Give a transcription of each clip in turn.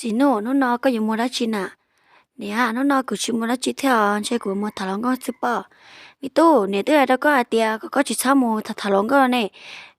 Txiv Nuj, hnub no koj yuav mus dab tsi na? Niam, hnub no kuv tsis mus dab tsi thiab os, ntshe kuv mus tham hluas nkauj xwb pob. Me tub, niam twb hais rau koj hais tias kom koj tsis txhob mus tham tham hluas nkauj no ne.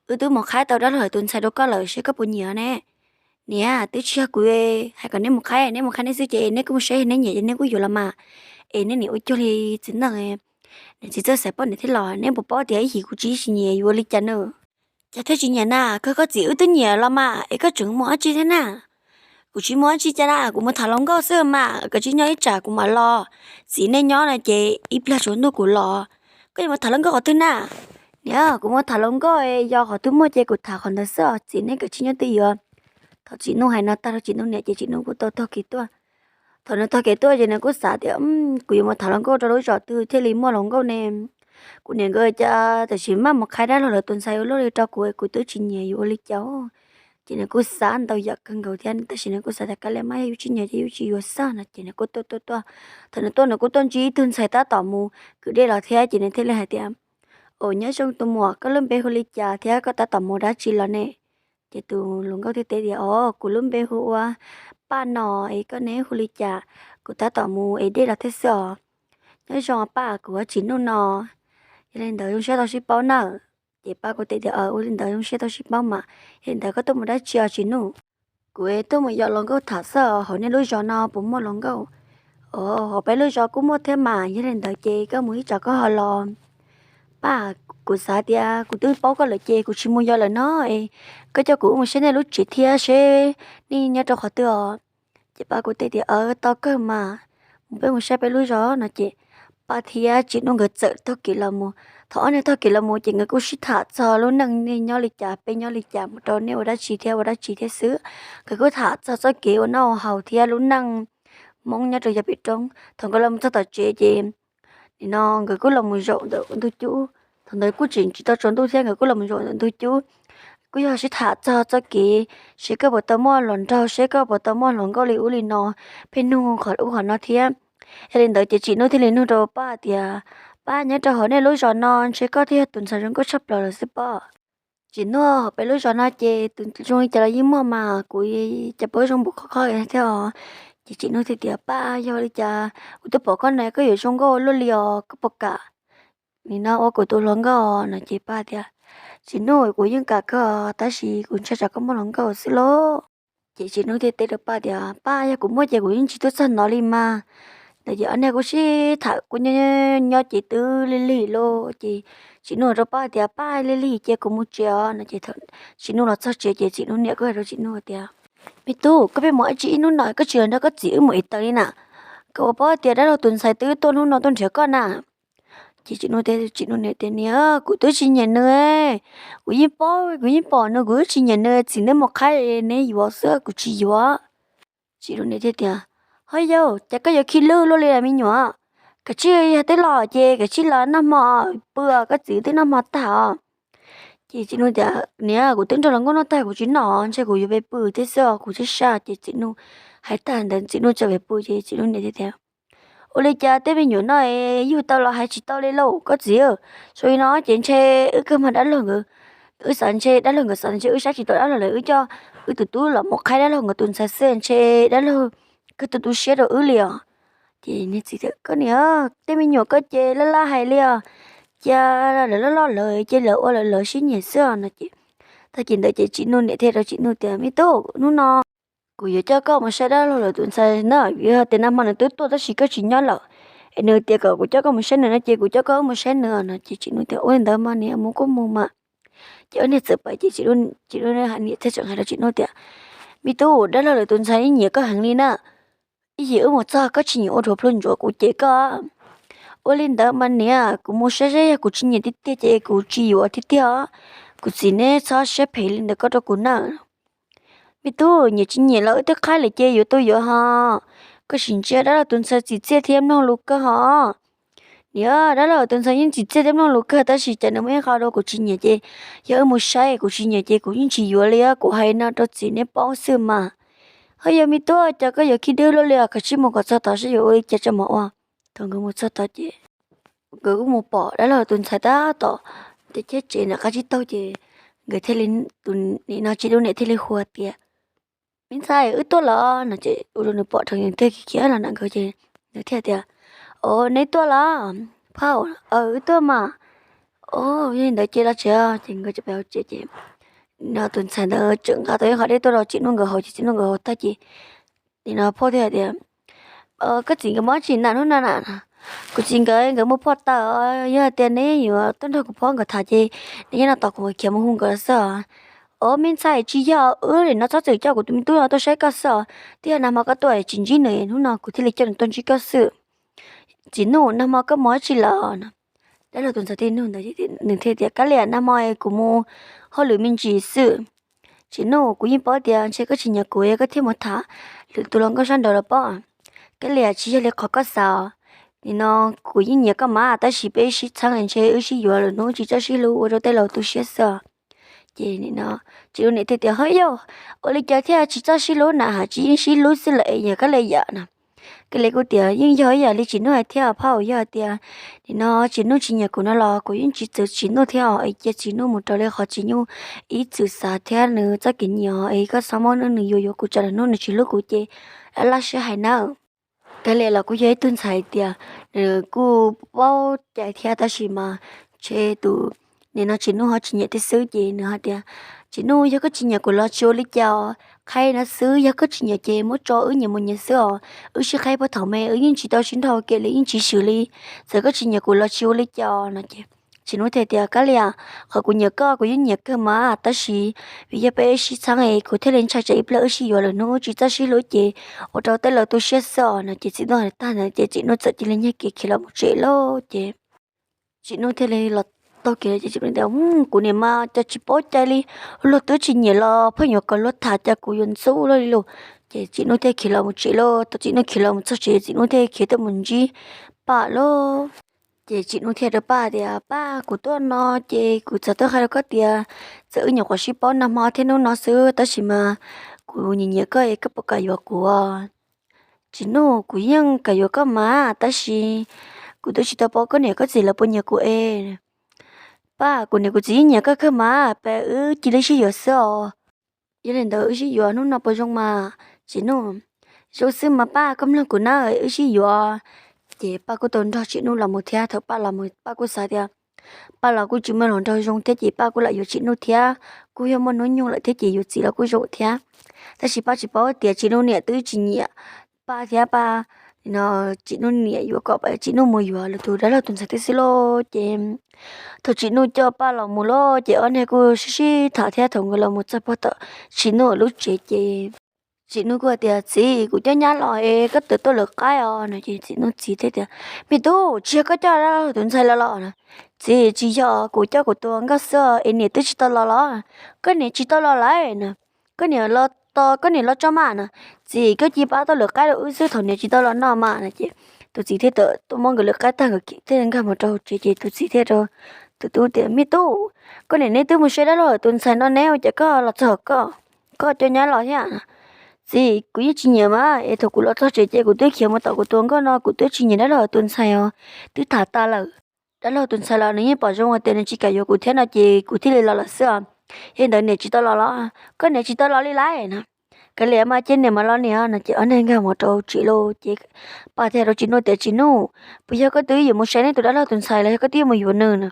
Wb twb mus qhaib tau dab laug lawv tus ntxhais rau koj lawm, seb koj puas nyiam ne. Niam, twb tsis yog kuv hais kom neb mus qhaib, neb mus qhaib neb xwb ces neb kuj mus saib neb nyiam ces neb kuj yuav los mas. Es neb niam ua cuag li txiv neej, niam txiv txawj xaiv poj niam thiab los, neb puas paub tias ib yim kuv tsis tsis nyiam yuav ua li cas na? Cas thiaj tsis nyiam na? Koj, koj txiv wb twb nyiam los mas es koj tseem mus dab tsi thiab na? Kuv tsis mus dab tsi cas na, kuv mus tham hluas nkauj xwb mas, koj tsis nyob ib tsam kuv mam los. Txiv nej nyob no ces ib pliag tsaus ntuj kuv los. Koj yuav mus tham hluas nkauj qhov twg na? Niam, kuv mus tham hluas nkauj yog qhov twg muaj ces kuv tham qhov ntawd xwb os, txiv nej koj tsis nyob twj ywm. Thaum Tsim Nuj hais no tag rau Tsim Nuj niam ces Tsim Nuj kuj tau taug kev tuaj. Thaum nws taug kev tuaj ces nws kuj xav tias, kuv yuav mus tham hluas nkauj rau lub zos twg thiaj li muaj hluas nkauj ne? Kuv niam nkawd cas tam sim maj mus qhaib dab laug lawv tus ntxhais ua luaj li rau kuv, kuv twb tsis nyiam yuav ua li cas. Ces nws kuj xav ntau yam kawg nkaus thiab, tab sis nws kuj xav tias kav liam mas, yog yus tsis nyiam ces yus tsis yuav xwb no. Ces nws kuj tuaj tuaj tuaj. Thaum nws tuaj nws kuj tuaj ntsib ib tug ntxhais tab tom mus kwm dej los thiab, ces nws thiaj li hais tias, Ua, nyob zoo tus muam, koj lub npe hu li cas thiab koj tab tom mus dab tsi los ne? Ces tus hluas nkauj thiaj teb tias, Os, kuv lub npe hu ua Paj no, es koj ne hu li cas? Kuv tab tom mus ev dej los thiab xwb os. Nyob zoo Paj, kuv hu ua Tsim Nuj no. Yog li ntawd zoo siab tau sib paub nawb. Ces Paj kuj teb tias, Ua li ntawd zoo siab tau sib paub mas. Yog li ntawd koj tuaj mus dab tsi os Tsim Nuj? Kuv tuaj mus yos hluas nkauj tham xwb os, hauv nej lub zos no puas muaj hluas nkauj? Os, hauv peb lub zos kuj muaj thiab mas, yog li ntawd ces koj mus ib tsam koj ho los. Paj, kuv xav tias kuv twb paub koj lawm ces kuv tsis mus yos lawm no es, koj coj kuv wb mus saib nej lub tsev thiab seb nej nyob rau qhov twg os. Ces Paj kuj teb tias, Aws, tau kawg mas, mus peb mus saib peb lub zos no. Ces Paj thiab Tsim Nuj nkawd txawm taug kev los mus. Thaum ob neeg taug kev los mus ces nkawd kuj sib tham txog lub neej, nej nyob li cas peb nyob li cas, mus rau nej ua dab tsi thiab ua dab tsi thiab xwb. Nkawd kuj tham txog txoj kev ua noj ua haus thiab lub neej Hmoob nyob rau yav pem roob. Thaum nkawd los mus txog tom tsev ces nim no nkawd kuj los mus zaum ntawm ntug cub. Thaum ntawd kuj tseem tsis tau tsaus ntuj thiab, nkawd kuj los mus zaum ntawm ntug cub. Kuj yog sib tham txog txoj kev, seb koj puas tau muaj hluas nraug, seb koj puas tau muaj hluas nkauj li ub li no, pheej nug qhov ub qhov no thiab. Yog li ntawd ces Tsim Nuj thiaj li nug rau Paj tias, Paj, nyob rau hauv nej lub zos no ntshe koj thiaj yog tus ntxhais zoo nkauj tshaj plaws lawm xwb pob. Tsim Nuj, hauv peb lub zos no ces tus zoo li cas los yeej muaj mas, kuv cas paub zoo npaum qhov qhov thiab os. Ces Tsim Nuj thiaj tias, Paj, yog li cas kuv twb pom koj na, koj yuav zoo nkauj luaj li os, koj puas kam nim no ua kuv tus hluas nkauj no? Ces Paj tias, Tsim Nuj, kuv yeej kam kawg, tab sis kuv ntshai tsam koj muaj hluas nkauj xwb lauj. Ces Tsim Nuj thiaj teb rau Paj tias, Paj, yog kuv muaj ces kuv yeej tsis tuaj txog no li mas. Ntawd ces ob niag kuj sib tham kuj nyob nyob ces twb lig lig lauj. Ces Tsim Nuj rau Paj tias, Paj, lig lig ces kuv mus tsev os no. Ces Tsim Nuj los txog tsev ces Tsim Nuj niam kuj hais rau Tsim Nuj tias, Me tub, koj pheej mus dab tsi ib hnub no koj tsis los nrog koj txiv wb mus ev taws li na? Koj puas paub tias dab laug tus ntxhais twb tuaj hnub no tuaj nrhiav koj na? Ces Tsim Nuj teb Tsim Nuj niam tias, Niam, kuv twb tsis nyiam nws. Kuv yeej paub, kuv yeej pom nws, kuv twb tsis nyiam nws, txiv neb mus qhaib neb yuav xwb, kuv tsis yuav. Tsim Nuj niam thiaj tias, Ho yau, cas koj yuav khib lwb luaj li me nyuam? Kav tsij yog twb los ces kav tsij los noj hmo pw os, koj txiv twb noj hmo tag os. Ces Tsim Nuj tias, Niam, kuv twb nrog hluas nkauj noj tag kuv tsis noj, ntshe kuv yuav pw thiab xwb os, kuv thiaj sab. Ces Tsim Nuj hais tag ntawd Tsim Nuj txawm pw ces Tsim Nuj niam thiaj tias, Ua li cas tej me nyuam no yug tau los hais tsis tau li lauj koj txiv? Zoo li no ces ntshe wb kawg mas dab laug nkawd, wb xav ntshe dab laug nkawd xav ntshe wb saib tsis taus dab laug lawm, wb coj wb tus tub los mus qhaib dab laug nkawd tus ntxhais xwb, ntshe dab laug kawg tu tu siab rau wb li os. Ces niag txiv tias, Koj niam, tej me nyuam koj ces laj laj hais li os, cia lawv loj loj lawm ces lawv ua lawv lawv siab nyiam xwb os no. Ces tag kis ntawd ces Tsim Nuj niam thiaj rau Tsim Nuj tias, Me tub, hnub no kuv yuav coj koj mus saib dab laug lawv tus ntxhais na, yog tias nag hmo nws twb tuaj tab sis koj tsis nyob lawm, es nws tias kom kuv coj koj mus saib nws no ces kuv coj koj mus saib nws no. Ces Tsim Nuj tias, Ua li ntawd mas niam, mus kuj mus mas. Ces ob niag txawm pais ces Tsim Nuj niam thiaj tseem hais rau Tsim Nuj tias, Me tub, dab laug lawv tus ntxhais yeej nyiam koj heev li na, ib yim wb mus txog koj tsis nyiam ua rhuav plhu ntsuav kuv cem koj. Ua li ntawd mas niam, kuv mus saib saib yog kuv tsis nyiam tiag tiag ces kuv tsis yuav tiag tiag os. Kuv txiv neb txhob siab phem li ntawd koj rau kuv na. Me tub, nyiam tsis nyiam los wb twb qhaib lawm ces yuav tau yuav ho. Koj sim ntsia dab laug tus ntxhais txim txiaj thiab mloog lus kawg ho. Niam, dab laug tus ntxhais yeej txim txiaj thiab mloog lus kawg tab sis cas nws muaj ib qho rau kuv tsis nyiam ces yog wb mus saib kuv tsis nyiam ces kuv yeej tsis yuav li os, kuv hais no rau txiv neb paub xwb mas. Ho yog me tub, cas koj yuav khib dwb luaj li os, kav tsij mus kom txog tod saib yuav ua li cas tso mam ua. Thaum nkawd mus txog tod ces nkawd kuj mus pom dab laug tus ntxhais tab tom nce cheb tsev nram qab tsib taug ces nkawd thiaj li, tus nim no Tsim Nuj niam thiaj li hu tias, Me ntxhais, wb tuaj los no ces ua rau nws pom dheev thiaj khiav khiav los nram nkawd ces nws thiaj tias, O, neb tuaj los? Phauj, wb tuaj mas. O, yog li ntawd ces los tsev. Ces nkawd txawm pais hauv tsev ces no tus ntxhais ntawd tseem nqa tau ib qho dej tuaj rau Tsim Nuj nkawd haus ces Tsim Nuj nkawd haus tag ces nim no phauj thiaj hais tias, Koj txiv nkawd muab tsis nam hnub no na? Kuv txiv nkawd, nkawd muaj phauj taw. Yog hais tias neb yuav tuaj nrog kuv phauj nkawd tham ces neb nyob no tos kuv khiav mus hu nkawd xwb. O, me ntxhais, tsis yog, wb nim no txhob txwm coj kuv tus me tub no tuaj saib koj xwb os. Twb yog nag hmo koj tuaj tsis ntsib nws, hnub no kuv thiaj li coj nws tuaj ntsib koj xwb. Tsim Nuj, nag hmo koj mus dab tsi lawm? Dab laug tus ntxhais thiaj nug ntawd, nws thiaj tias, Kab Liam, nag hmo kuv mus hauj lwm me ntsis xwb. Tsim Nuj, kuv yeej paub tias ntshe koj tsis nyiam kuv koj thiaj mus tham lwm tus hluas nkauj sab nraud los pob. Kab Liam, tsis yog li qhov koj xav. Nim no kuv yeej nyiam koj mas tab sis peb sib txheeb ntshe wb sib yuav lawm hnub tsis txawj sib hlub ua rau tej laus tu siab xwb. Ces nim no Tsim Nuj niam thiaj tias, Ho yog, ua li cas thiaj tsis txawj sib hlub na, hais tsis yeej sib hlub xwb lawm es yog Kab Liam yam no? Kab Liam kuj tias, Yeej yog ib yam li Tsim Nuj hais thiab phauj, yog hais tias nim no Tsim Nuj tsis nyiam kuv no los kuv yeej tsis txwv Tsim Nuj thiab os, es cia Tsim Nuj mus raws li qhov Tsim Nuj ib txwm xav thiab nws txoj kev nyiam os, es koj txhob muab nws yuav yuav kuv tsam lwm hnub nws tsis hlub kuv ces laj laj siab hais nawb. Kab Liam los kuj yog ib tug ntxhais hais tias nws kuj paub cai thiab tab sis mas ntshe tus nim no Tsim Nuj ho tsis nyiam thiab xwb ces nws hais tias, Tsim Nuj, yog koj tsis nyiam kuv los tsis ua li cas os, qhia no xwb, yog koj tsis nyiam ces muab tso wb nyias mus nyias xwb os, wb sib qhaib puag thaum me wb yeej tsis tau sib nrauj ua ke li yeej tsis swm li, txawm koj tsis nyiam kuv los tsis ua li cas os no ces Tsim Nuj thiaj tias, Kab Liam, qhov kuv nyiam koj kuv yeej nyiam kawg mas tab sis vim yog peb sib txheeb es kuv thiaj li ntshai tsam ib pliag wb sib yuav lawm hnub tsis txawj sib hlub ces ua rau tej laus tu siab xwb os no ces Tsim Nuj hais tag ntawd ces Tsim Nuj txawm cia li nyiag kev khiav los mus tsev lauj ces Tsim Nuj thiaj li los taug kev ces Tsim Nuj tias, Kuv niam mas cas tsis paub cai li, luag twb tsis nyiam los pheej yuav kom luag tham cas kuv yuav ntxub luaj li lauj. Ces Tsim Nuj thiaj khiav los mus tsev lauj. Thaum Tsim Nuj khiav los mus txog tsev Tsim Nuj thiaj khiav tuaj mus ntsib Paj lauj. Ces Tsim Nuj thiaj rau Paj tias, Paj, kuv tuaj no ces kuv txawm tuaj qhia rau koj tias txawm wb nyuam qhuav sib paub nag hmo thiab hnub no xwb tab sis mas kuv nyiam nyiam koj es koj puas kam yuav kuv? Tsim Nuj, kuv yeej kam yuav koj mas tab sis kuv twb tsis tau paub koj niam koj txiv lawv puas nyiam kuv es. Paj, kuv niam kuv txiv yeej nyiam koj kawg mas, peb wb cia li sib yuav xwb os. Yog li ntawd wb sib yuav hnub no puas zoo mas? Tsim Nuj, zoo xwb mas Paj, koj mloog kuv na, wb sib yuav. Ces Paj kuj tau nrog Tsim Nuj los mus thiab. Thaum Paj los mus Paj kuj xav tias Paj los kuj tsis muaj hluas nraug zoo thiab ces Paj kuj lam yuav Tsim Nuj thiab, kuj yog muaj hnub nyoog lawm thiab ces yuav txiv los kuj zoo thiab. Tab sis Paj tsis paub tias Tsim Nuj niam twb tsis nyiam Paj thiab Paj no, Tsim Nuj niam yuav kom Tsim Nuj mus yuav lwm tus dab laug tus ntxhais thiab xwb lauj. Ces thaum Tsim Nuj coj Paj los mus lauj ces ob niag kuj sib sib tham thiab. Thaum nkawd los mus txog puag tom Tsim Nuj lub tsev ces Tsim Nuj kuj hais tias, Txiv, kuv coj nyab los es koj tawm tuaj lawv qaib os no ces Tsim Nuj txiv thiaj tias, Me tub, tsis yog koj coj dab laug tus ntxhais los los? Txiv, tsis yog, kuv coj kuv tus nkauj xwb es niam twb tsis tau los los? Koj niam tsis tau los lawm no, koj niam los tos koj niam los tso mas no. Txiv, koj cia pab tuaj lawv qaib rau wb xwb, thaum niam tsis tau los no mas no ces tus txiv thiaj tawm tuaj muab nkawd lawv qaib tag nkawd thiaj nkag mus rau hauv tsev ces tus txiv thiaj rau tus tub tias, Me tub, koj niam neb twb mus saib dab laug tus ntxhais no neb ua cas koj los txog koj, koj coj nyab los thiab? Txiv, kuv yeej tsis nyiam mas es thaum kuv los txog tsev ces kuv twb khiav mus tom kuv tus nkauj no, kuv twb tsis nyiam dab laug tus ntxhais os, twb tham tas lawm. Dab laug tus ntxhais los nws yeej pom zoo hais tias nws tsis kam yuav kuv thiab no ces kuv thiaj li los lawm xwb os. Yog li ntawd niam tsis tau los los? Koj niam tsis tau los li lawm no. Kav liam mas cia niam mam los niam no ces ob niag nkag mus rau tsev lauj ces Paj thiaj rau Tsim Nuj tias, Tsim Nuj, puas yog koj twb yuav mus saib neb tus dab laug tus ntxhais los yog koj twb yuav mus yuav nws no?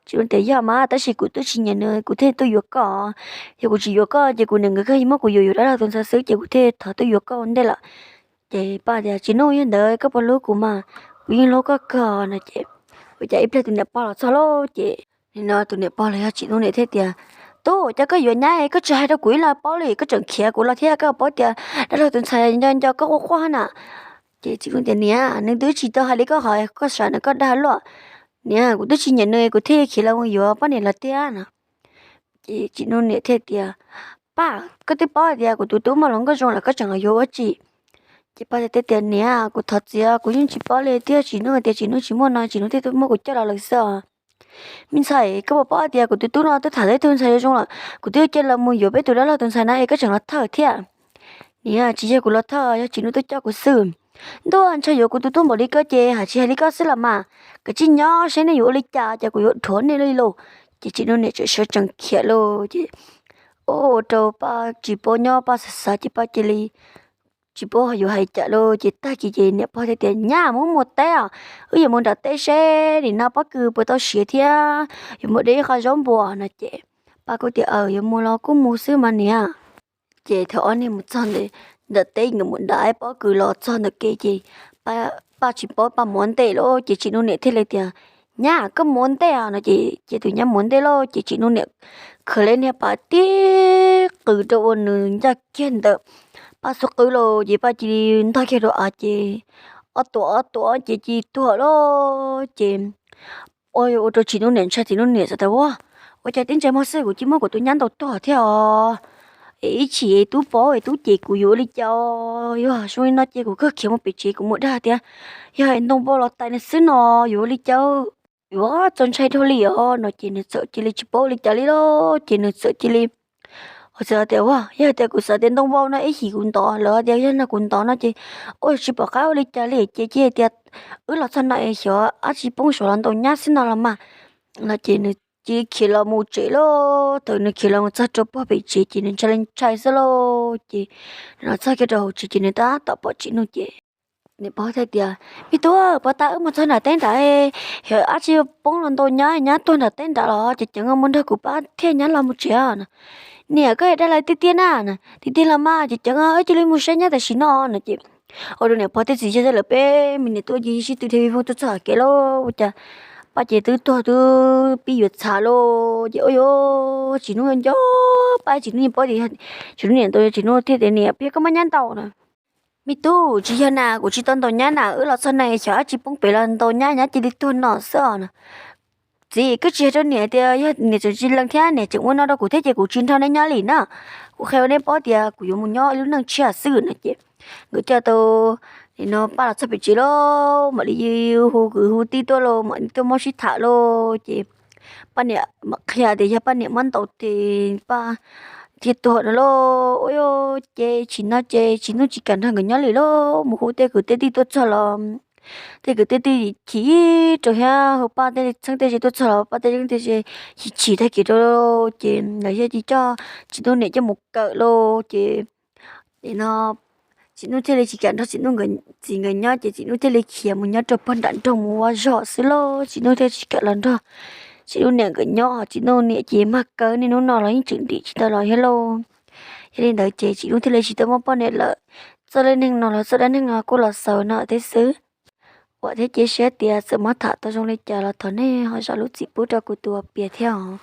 Tsim Nuj tias, Yog mas tab sis kuv twb tsis nyiam nws kuv thiaj tuaj yuav koj. Yog kuv tsis yuav koj ces kuv niam nkawd kawg yeej muab kuv yuam yuav dab laug tus ntxhais xwb ces kuv thiaj thov tuaj yuav koj ua ntej lawm. Ces Paj tias, Tsim Nuj, yog ntawd koj puas hlub kuv mas? Kuv yeej hlub koj kawg no ces ua cas ib pliag tus niam pog los txog lauj ces nim no tus niam pog los yog Tsim Nuj niam thiaj tias, Tub, cas koj yuav nyab koj tsis hais rau kuv ib los paub li, koj tseem khiav kuv los thiab, koj paub tias dab laug tus ntxhais nco nco koj quaj quaj na. Ces Tsim Nuj tias, Niam, nws twb tsis tau hais li koj hais, koj xav nws koj dag luaj. Niam, kuv twb tsis nyiam nws kuv thiaj khiav los mus yuav poj niam los tiag no. Ces Tsim Nuj niam thiaj tias, Paj, koj twb paub hais tias kuv tus tub muaj hluas nkauj zoo lawm koj tseem los yuav ua tsi? Ces Paj thiaj tias, Niam, kuv thov txim, kuv yeej tsis paub li, twb yog Tsim Nuj tias Tsim Nuj tsis muaj no Tsim Nuj thiaj muab kuv coj los lawm xwb os. Me ntxhais, koj puas paub hais tias kuv tus tub no twb tham tau ib tug ntxhais zoo lawm, kuv twb cia los mus yuav peb tus dab laug tus ntxhais na es koj tseem los thawj thiab? Niam, tsis yog kuv los thawj, yog Tsim Nuj twb coj kuv xwb. Ntuj, ntshe yuav kuv tus tub npaum li koj ces hais tsis hais li koj xwb los mas. Kav tsij nyob seb nej yuav ua li cas, ces kuv yuav dhuav nej li lauj. Ces Tsim Nuj niam tseem sawv tsees khiav lauj ces Ua rau Paj tsis paub nyob, Paj xav xav ces Paj cia li tsis paub yuav hais cas lauj. Ces tag kis ces niam pog thiaj tias, Nyab, mus mus teb os, wb yuav mus nram teb seb nim no pob kws puas tau siav thiab yuav mus de ib qho zaub npua no. Ces Paj kuj tias, Aws, yuav mus los kuj mus xwb mas niam. Ces thaum ob niag mus txog ntawm teb, nkawd mus da ib pob kws los txog ntawm kev ces Paj tsis paub, Paj mus ua ntej lauj. Ces Tsim Nuj niam thiaj li tias, Nyab, koj mus ua ntej os no. Ces cia tus nyab mus ua ntej lauj. Ces Tsim Nuj niam khaws li niag pas tib qws rau ua nws ncaj kiag ntawm Paj xub qwb lauj. Ces Paj cia li ntog kiag rau av ces ob tuam ob tuam ces cia li tuag lauj. Ces ua rau Tsim Nuj niam ntshai, Tsim Nuj niam txawm tias, Ua, ua cas tib ntsais muag xwb kuv cia muab kuv tus nyab ntaus tuag thiab os? Es ib chim tub paub es tub cem kuv yuav ua li cas? Yog zoo li no ces kuv kawg khiav mus pem tsev, kuv mus dag tias yog ntoo npau los tais nws xwb no, yuav ua li cas? Yuav txaus ntshai dhau li os no. Ces nws txawm cia li tsis paub ua li cas li lauj. Ces nws txawm cia li hais tias, Ua, yog tias kuv xav tias ntoo npau no ib chim kuv ntov, lawv tias yog no kuv ntov no ces ua tsis pom qab ua li cas li. Ces cia hais tias wb los txog no es xyov dab tsi poob saum los ntaus nyab xwb no los mas no. Ces nws cia li khiav los mus tsev lauj. Thaum nws khiav los mus txog rau puag pem tsev ces nws ntshai li ntshai xwb lauj. Ces nws los txog kiag rau hauv tsev ces nws tab tom pom Tsim Nuj ces niam pog thiaj tias, Me tub, puas tas wb mus txog nram teb nrad, xyov dab tsi poob los ntaus nyab, nyab tuag nram teb nrad los? Ces ceev, mus nrog kuv pab thiab nyab los mus tsev no. Niam, koj dag lawv tiag tiag na. Tiag tiag los mas. Ces ceev, wb cia li mus saib nyab tam sim no no. Ces ua rau niam pog thiab txiv yawg lawv peb me niam tub cia li sib tw dhia vij voog tuaj txog kev lauj. Ua cas Paj ces twb tuag twb pib yuav txhav lauj. Ces ua yuav Tsim Nuj nco Paj, Tsim Nuj yeej paub tias Tsim Nuj niam ntaus, Tsim Nuj thiaj tias, Niam, puas yog koj muab nyab ntaus no? Me tub, tsis yog na, kuv tsis tau ntaus nyab na, wb los txog na xyov dab tsi poob pem los ntaus nyab, nyab cia li tuag no xwb os no. Txiv, koj tsis hais rau niam tias yog niam tseem tsis lees thiab niam tseem ua no rau kuv thiab ces kuv tsis nrog neb nyob li na. Kuv qhia rau neb paub tias kuv yuav mus nyob ib lub neej tshiab xwb no. Ces nkawd coj tau nim no Paj los txog pem tsev lauj, mam li hu kwv hu tij tuaj lauj, mam li tuaj muab sib tham lauj. Ces Paj niam mam qhia tias yog Paj niam muab ntaus ces Paj thiaj tuag no lauj. Ua ces tsim no ces Tsim Nuj tsis kam nrog nkawd nyob li lauj, mus hu tej kwv tej tij tuaj txog los tej kwv tej tij chim rau thiab hu Paj tej txheeb tej ze tuaj txog los Paj tej txheeb tej ze chim chim tag kis rau. Ces lawv thiaj li coj Tsim Nuj niam coj mus kawm lauj. Ces nim no Tsim Nuj thiaj li tsis kam nrog Tsim Nuj txiv nkawd nyob ces Tsim Nuj thiaj li khiav mus nyob rau puag nram nroog mus ua zog xwb lauj. Tsim Nuj thiaj tsis kam los nrog Tsim Nuj niam nkawd nyob, Tsim Nuj niam ces mag kaw niaj hnub no los yeej tseem dim tsis tau los thiab lauj. Yog li ntawd ces Tsim Nuj thiaj li tsis tau muaj poj niam lawm. Txoj dab neeg no los txoj dab neeg no kuj los xaus no thiab xwb. Vam thiab cia siab tias txawm muab tham tau zoo li cas los thov nej ho zam lub txim pub rau kuv tus uas piav thiab os.